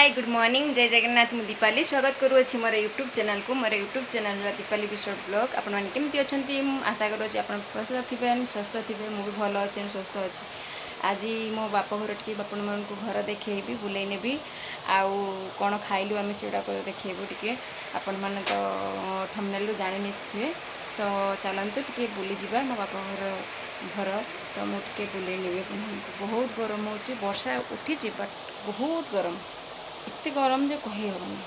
High, good morning, ଜୟ ଜଗନ୍ନାଥ। ମୁଁ ଦୀପାଲି, ସ୍ୱାଗତ କରୁଅଛି ମୋର ୟୁଟ୍ୟୁବ୍ ଚ୍ୟାନେଲକୁ। ମୋର YouTube channel Dipali Biswal blog. ଆପଣମାନେ କେମିତି ଅଛନ୍ତି? ମୁଁ ଆଶା କରୁଅଛି ଆପଣ ଭଲ ଥିବେ, ସୁସ୍ଥ ଥିବେ। ମୁଁ ବି ଭଲ ଅଛି, ସୁସ୍ଥ ଅଛି। ଆଜି ମୋ ବାପ ଘର ଟିକେ ଆପଣମାନଙ୍କୁ ଘର ଦେଖେଇବି, ବୁଲେଇ ନେବି ଆଉ କ'ଣ ଖାଇଲୁ ଆମେ ସେଗୁଡ଼ାକ ଦେଖେଇବୁ ଟିକେ। ଆପଣମାନେ ତ ଥମ୍ବନେଲ୍ରୁ ଜାଣିନେଇଥିବେ। ତ ଚାଲନ୍ତୁ ଟିକେ ବୁଲିଯିବା ମୋ ବାପ ଘର ଘର। ତ ମୁଁ ଟିକେ ବୁଲେଇ ନେବି ଆପଣମାନଙ୍କୁ। ବହୁତ ଗରମ ହେଉଛି। ବର୍ଷା ଉଠିଛି, ବଟ୍ ବହୁତ ଗରମ, ଏତେ ଗରମ ଯେ କହି ହେବନି।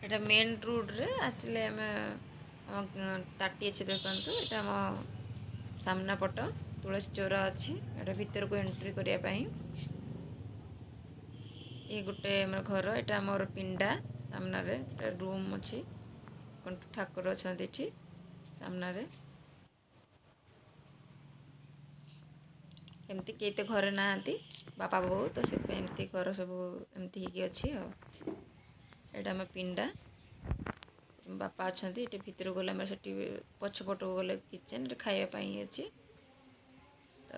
ଏଇଟା ମେନ୍ ରୋଡ଼ରେ ଆସିଲେ ଆମେ ଆମ ତାଟି ଅଛି, ଦେଖନ୍ତୁ। ଏଇଟା ଆମ ସାମ୍ନା ପଟ ତୁଳସୀ ଚଉରା ଅଛି। ଏଇଟା ଭିତରକୁ ଏଣ୍ଟ୍ରି କରିବା ପାଇଁ। ଇଏ ଗୋଟେ ଆମର ଘର। ଏଇଟା ଆମର ପିଣ୍ଡା ସାମ୍ନାରେ। ଏଇଟା ରୁମ୍ ଅଛି। ଠାକୁର ଅଛନ୍ତି ଏଠି ସାମ୍ନାରେ। ଏମିତି କେହି ତ ଘରେ ନାହାନ୍ତି, ବାପା ବୋଉ ତ, ସେଥିପାଇଁ ଏମିତି ଘର ସବୁ ଏମିତି ହେଇକି ଅଛି। ଆଉ ଏଇଟା ଆମ ପିଣ୍ଡା, ବାପା ଅଛନ୍ତି ଏଠି। ଭିତରକୁ ଗଲେ ଆମର ସେଠି ପଛପଟକୁ ଗଲେ କିଚେନ୍, ଏଠି ଖାଇବା ପାଇଁ ଅଛି। ତ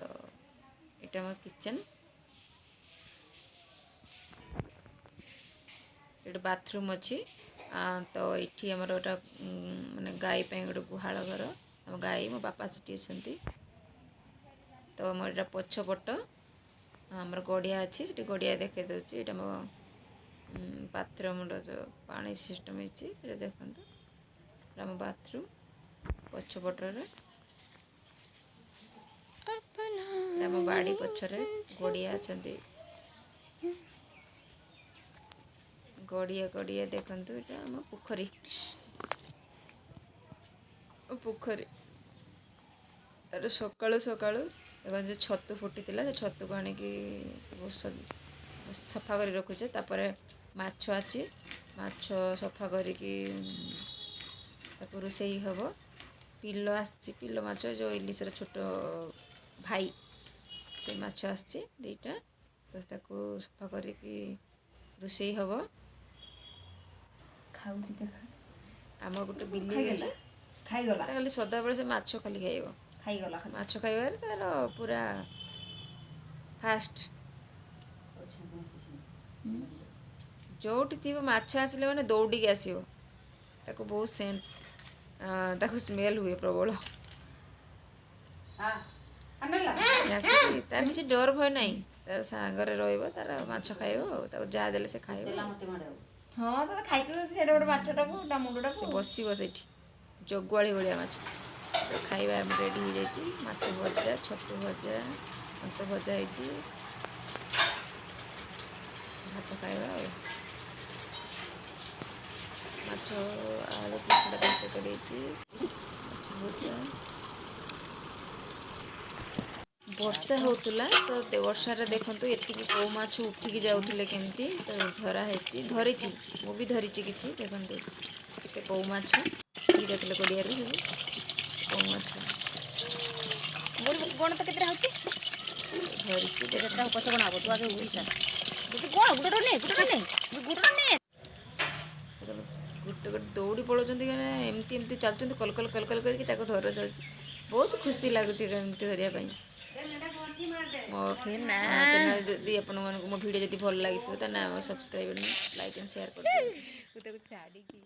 ଏଇଟା ଆମ କିଚେନ୍। ଏଠି ବାଥରୁମ୍ ଅଛି। ତ ଏଇଠି ଆମର ଗୋଟେ ମାନେ ଗାଈ ପାଇଁ ଗୋଟେ ଗୁହାଳ ଘର। ଆମ ଗାଈ, ମୋ ବାପା ସେଠି ଅଛନ୍ତି। ତ ଆମର ଏଇଟା ପଛପଟ ଆମର ଗଡ଼ିଆ ଅଛି, ସେଠି ଗଡ଼ିଆ ଦେଖାଇ ଦେଉଛି। ଏଇଟା ଆମ ବାଥରୁମ୍ର ଯେଉଁ ପାଣି ସିଷ୍ଟମ୍ ହେଇଛି, ସେଇଟା ଦେଖନ୍ତୁ। ଏଇଟା ଆମ ବାଥରୁମ୍ ପଛପଟରେ। ଏଇଟା ଆମ ବାଡ଼ି ପଛରେ ଗଡ଼ିଆ ଅଛନ୍ତି। ଗଡ଼ିଆ ଗଡ଼ିଆ ଦେଖନ୍ତୁ। ଏଇଟା ଆମ ପୋଖରୀ ପୋଖରୀ। ତାର ସକାଳୁ ସକାଳୁ ଦେଖନ୍ତୁ, ଯେ ଛତୁ ଫୁଟିଥିଲା, ସେ ଛତୁକୁ ଆଣିକି ସଫା କରି ରଖୁଛେ। ତାପରେ ମାଛ ଅଛି, ମାଛ ସଫା କରିକି ତାକୁ ରୋଷେଇ ହେବ। ପିଲ ଆସିଛି, ପିଲ ମାଛ, ଯେଉଁ ଇଲିଶର ଛୋଟ ଭାଇ, ସେ ମାଛ ଆସିଛି ଦୁଇଟା। ତ ତାକୁ ସଫା କରିକି ରୋଷେଇ ହେବ। ଖାଉଛି ଦେଖ। ଆମ ଗୋଟେ ବିଲେଇ ଅଛି। ଖାଇଗଲା। ଖାଲି ସଦାବେଳେ ସେ ମାଛ ଖାଲି ଖାଇବ। ଖାଇଗଲା। ମାଛ ଖାଇବାରେ ତାର ପୁରା ଫାଷ୍ଟ। ଯେଉଁଠି ଥିବ, ମାଛ ଆସିଲେ ମାନେ ଦୌଡ଼ିକି ଆସିବ। ତାକୁ ବହୁତ ସେଣ୍ଟ, ତାକୁ ସ୍ମେଲ୍ ହୁଏ ପ୍ରବଳ। ସେ ଆସିକି, ତାର କିଛି ଡର ଭୟ ନାହିଁ, ତାର ସାଙ୍ଗରେ ରହିବ, ତାର ମାଛ ଖାଇବ। ଆଉ ତାକୁ ଯାହା ଦେଲେ ସେ ଖାଇବ। ହଁ, ତ ଖାଇତେ ଦେଉଛି ସେଇଟା ଗୋଟେ ମାଛଟାକୁ, ତା ମୁଣ୍ଡଟାକୁ। ସେ ବସିବ ସେଇଠି ଜଗୁଆଳି ଭଳିଆ। ମାଛ ତ ଖାଇବା ଆମର ରେଡ଼ି ହେଇଯାଇଛି। ମାଛ ଭଜା, ଛତୁ ଭଜା, ଅନ୍ତ ଭଜା ହେଇଛି। ଭାତ ଖାଇବା ଆଉ ମାଛ ଆଳୁ ପୋଟଳ ତରକାରୀ ହେଇଛି, ମାଛ ଭଜା। ବର୍ଷା ହେଉଥିଲା, ତ ବର୍ଷାରେ ଦେଖନ୍ତୁ ଏତିକି କଉ ମାଛ ଉଠିକି ଯାଉଥିଲେ କେମିତି। ତ ଧରା ହେଇଛି, ଧରିଛି, ମୁଁ ବି ଧରିଛି କିଛି। ଦେଖନ୍ତୁ କେତେ କଉ ମାଛ ଉଠିକି ଯାଉଥିଲେ ଗଡ଼ିଆରୁ ସବୁ କଉ ମାଛ। ଗଣ ତ କେତେଟା ହେଉଛି? ଧରିଛି। କେତେଟା ପଛ ଗଣ ହବ? ତୁ ଆଗେ ଓଡ଼ିଶା କଣ ଗୋଟେ ନେ, ଗୋଟେ ନେ, ଗୋଟେ ନେ। ଗୋଟେ ଗୋଟେ ଦୌଡ଼ି ପଳାଉଛନ୍ତି, କାହିଁକିନା ଏମିତି ଏମିତି ଚାଲୁଛନ୍ତି, କଲ କଲ କଲ କଲ କରିକି ତାକୁ ଧରା ଯାଉଛି। ବହୁତ ଖୁସି ଲାଗୁଛି ଏମିତି ଧରିବା ପାଇଁ। ମୋ ଚ୍ୟାନେଲ୍ ଯଦି ଆପଣମାନଙ୍କୁ ମୋ ଭିଡ଼ିଓ ଯଦି ଭଲ ଲାଗିଥିବ, ତାହେଲେ ଆମ ସବସ୍କ୍ରାଇବ୍, ଲାଇକ୍ ଆଣ୍ଡ ସେୟାର କରିଦିଅନ୍ତୁ। ତାକୁ ଛାଡ଼ିକି